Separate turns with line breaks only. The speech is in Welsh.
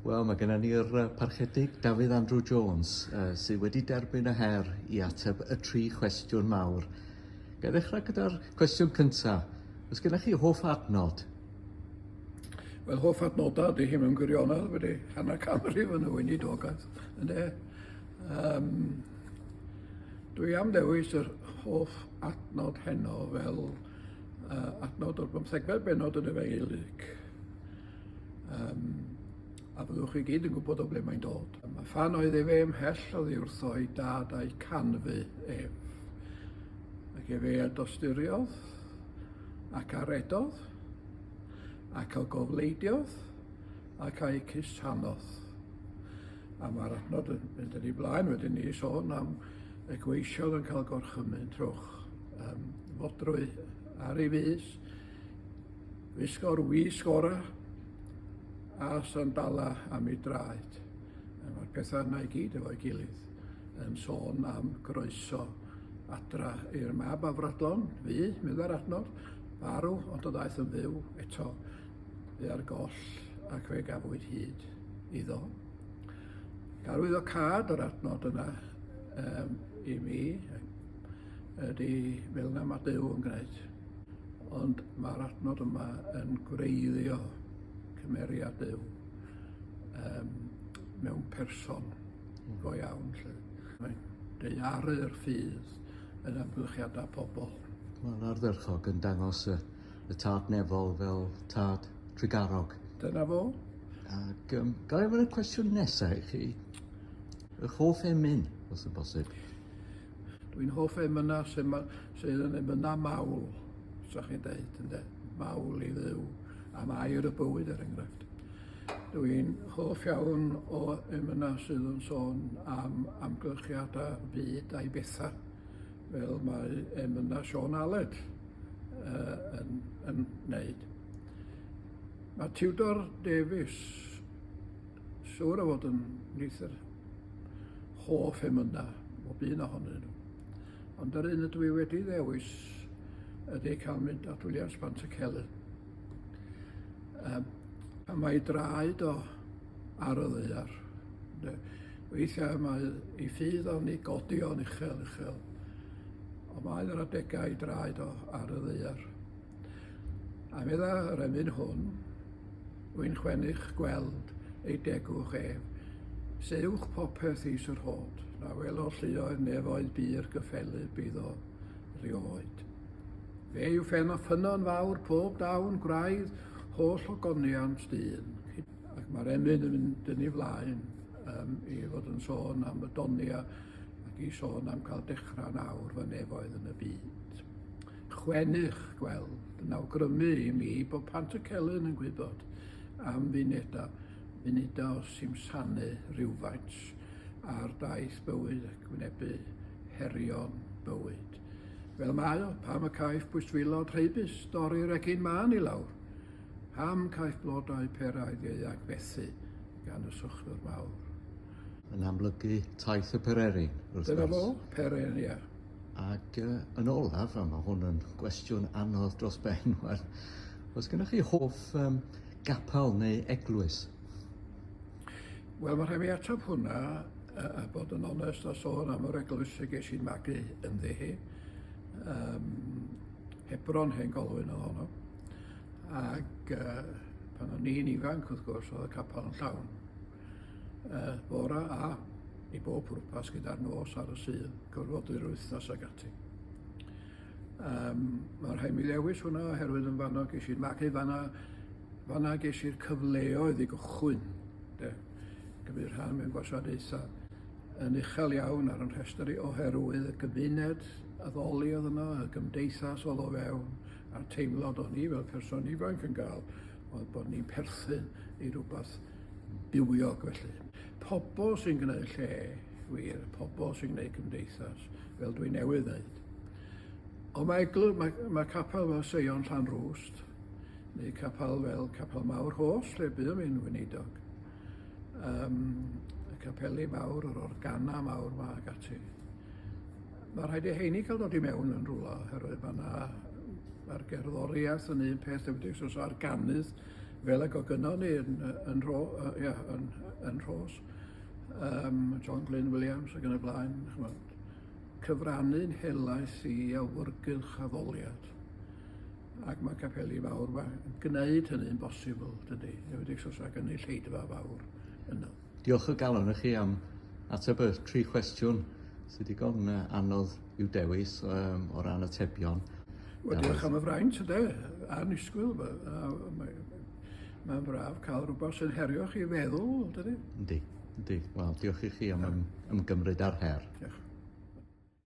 Wel, mae gennym ni'r Parchedig Dafydd Andrew Jones uh, sydd wedi derbyn y her i ateb y tri chwestiwn mawr. Ga i ddechrau gyda'r cwestiwn cyntaf. Oes gennych chi hoff adnod?
Wel, hoff adnodau ydy hi mewn gwirionedd wedi hanner canrif yn y weinidogaeth, ynde? Um, dwi am ddewis yr hoff adnod heno fel uh, adnod o'r bymthegfed bennod yn Efengyl Luc. Um, a byddwch chi gyd yn gwybod o ble mae'n dod. A phan oedd efe ymhell oddi wrtho ei dad a'i canfu ef. Ac efe a dosturiodd ac a redodd ac a gofleidiodd ac a'i cusanodd. A mae'r adnod yn mynd yn ei blaen wedyn ni sôn am y gweision yn cael gorchymyn trwch um, fodrwy ar ei fys, wisgo'r wisg ora a sandala am ei draed. A mae'r pethau yna i gyd efo'i gilydd yn sôn am groeso adra i'r mab afradlon, fi, meddai'r adnod, farw, ond o ddaeth yn fyw eto, fu ar goll ac fe gafwyd hyd iddo. Arwyddocâd yr adnod yna um, i mi ydy fel yna mae Duw yn gwneud. Ond mae'r adnod yma yn gwreiddio cymeriad Duw um, mewn person go iawn. Lle. Mae'n daearu'r ffydd yn amgylchiadau pobl.
Mae'n ardderchog yn dangos y, y tad nefol fel tad trugarog.
Dyna fo.
Ac um, gael ei fod y cwestiwn nesaf i chi? Eich hoff emyn, os yn bosib?
Dwi'n hoff emynau sydd, sydd yn emynau mawl, sa chi'n deud, ynde? Mawl i Dduw, am air y bywyd er enghraifft. Dwi'n hoff iawn o emynau sydd yn sôn am amgylchiadau byd a'i bethau, fel mae emynau Siôn Aled uh, yn, yn wneud. Mae Tudor Davies siŵr o fod yn ymhlith yr hoff emynau, bob un ohonyn nhw. Ond yr un ydw i wedi ddewis ydy cael mynd at Williams Pantycelyn. Um, a mae draed o ar y ddaear. Weithiau mae ei ffydd o'n ei godi o'n uchel, uchel. Ond mae yr adegau ei draed o ar y ddaear. A medda yr emyn hwn, Wy'n chwennych gweld ei degwch ef, sy uwch popeth is yr hod, na welo lluoedd nefoedd bur gyffelyb iddo rioed. Fe yw ffen a ffynnon fawr pob dawn gwraidd holl ogoniant dyn. Ac mae'r emyn yn mynd yn ei flaen um, i fod yn sôn am y donia ac i sôn am cael dechrau nawr fy nefoedd yn y byd. Chwennych gweld yn awgrymu i mi bod Pantycelyn yn gwybod am funedau, munudau o simsanu rhywfaint ar daith bywyd ac wynebu herion bywyd. Fel mae o, pam y caiff bwystfilod rheibus dorri'r egin mân i lawr? Pam caiff blodau peraidd ieuanc fethu gan y sychdwr mawr?
Yn amlygu taith y pererin, wrth gwrs.
Dyna fo, pererin, ia.
Ac yn olaf, a mae hwn yn gwestiwn anodd dros ben, wel, oes gennych chi hoff um, gapel neu eglwys?
Wel, mae rhaid mi ateb hwnna a, a bod yn onest a sôn am yr eglwys y ges i'n magu ynddi hi. Um, Hebron Hen Golwyn oedd honno. Ac uh, pan o'n i'n ifanc, wrth gwrs, oedd y capel yn llawn. Uh, bora a i bob pwrpas gyda'r nos ar y Sul, cyfarfodydd yr wythnos ac ati. Um, mae rhaid mi ddewis hwnna oherwydd yn fanno ges i'r magu fanna, fanna ges i'r cyfleoedd i gychwyn, de, gymryd rhan mewn gwasanaethau yn uchel iawn ar yn rhestr i oherwydd y gymuned addoli oedd yno, y gymdeithas oedd o fewn, a'r teimlad o'n i fel person ifanc yn gael oedd bod ni'n perthyn i rhywbeth bywiog felly. Pobl sy'n gwneud lle, wir, pobl sy'n gwneud cymdeithas, fel dwi newydd ddeud. Ond mae, eglwys, mae, mae capel fel Seion Llanrwst, neu capel fel Capel Mawr Rhos, lle buom i'n weinidog. Um, y capeli mawr, yr organa mawr ma ac ati. Mae rhaid i heini cael dod i mewn yn rhywle, oherwydd mae yna mae'r gerddoriaeth yn un peth, enwedig os oes organydd Fel ag o gynnon ni yn, yn, ro, uh, yeah, yn, yn Rhos, um, John Glyn Williams ac yn y blaen, chymod, cyfrannu'n helaeth i awyrgylch addoliad. Ac mae capeli fawr yma yn gwneud hynny'n bosibl, dydy, enwedig os oes gynulleidfa fawr yno.
Diolch o galon i chi am ateb y tri chwestiwn sydd digon anodd i'w dewis um, o ran atebion.
Wel, diolch am y fraint, ynde, annisgwyl. Mae'n braf cael rhywbeth sy'n herio chi feddwl, dydy?
Yndi, yndi. Wel, diolch i chi am ymgymryd â'r her.
Diolch.